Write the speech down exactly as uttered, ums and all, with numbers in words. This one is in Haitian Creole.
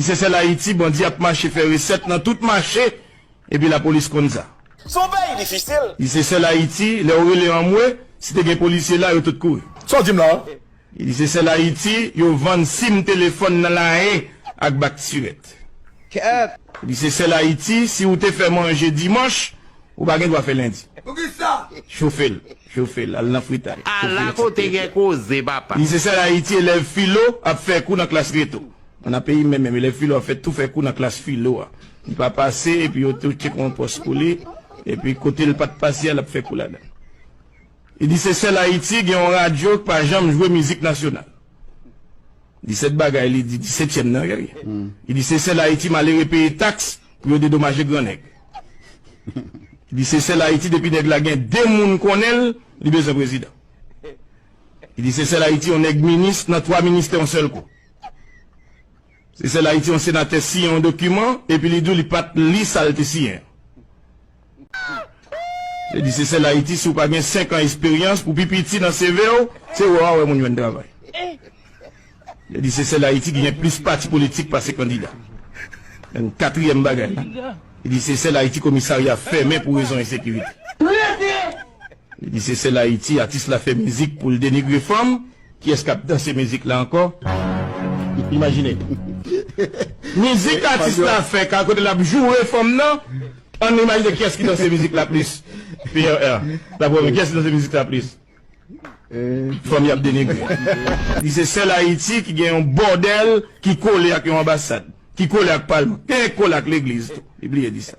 Li se sèl Ayiti, bandi ap mache fè resèt nan tout mache, epi lapolis konn sa. Se yon peyi difisil. Li se sèl Ayiti, lè w rele anmwe, si te gen polisye la, yo tout kouri. Sa w di m la? Li se sèl Ayiti, yo vann sim telefòn nan layen ak bak sirèt. Kèt. Li se sèl Ayiti, si w te fè manje dimanch, ou pa gen dwa fè lendi. Poukisa? Chofe l, chofe l, al nan fritay. Ala kote gen koze, papa. Li se sèl Ayiti, elèv filo ap fè kou nan klas reto. Nan peyi m menm, menm, elèv filo ap fè tou fè kou nan klas filo a. Li pa pase, epi yo tou tcheke yon pòs pou li, epi kote l pa t pase a, l ap fè kou ladan. Li di se sèl Ayiti gen yon radyo k pa janm jwe mizik nasyonal. Disèt bagay li di, disetyèm nan, gade. Li di se sèl Ayiti malere peye taks pou yo dedomaje gran nèg. Li di se sèl Ayiti depi nèg la gen de moun konnen l, li bezwen prezidan. Li di se sèl Ayiti yon nèg minis nan twa ministè yon sèl kou. Se sèl Ayiti yon senatè siyen yon dokiman, epi li di w li pa t li sa l te siyen. Li di se sèl Ayiti, si w pa gen senk an esperyans pou pi piti nan C V w, se wè w a wè moun jwenn travay. Li di se sèl Ayiti ki gen plis pati politik pase kandida. Yon katriyèm bagay la. Li di se sèl Ayiti komisarya fèmen pou rezon ensekirite. Li di se sèl Ayiti, atis la fè mizik pou l denigre fanm, kiyès k ap danse mizik la ankò? Imajine. Mizik atis la fè, ka kote l ap joure fanm nan, ann imajine kiyès ki danse mizik la plis. P R R. Dapre mwen, kiyès ki danse mizik la plis? Fanm y ap denigre. Li se sèl Ayiti ki gen yon bòdèl ki kole ak yon anbasad, ki kole ak palman, ki kole ak legliz tou. Li bliye di sa.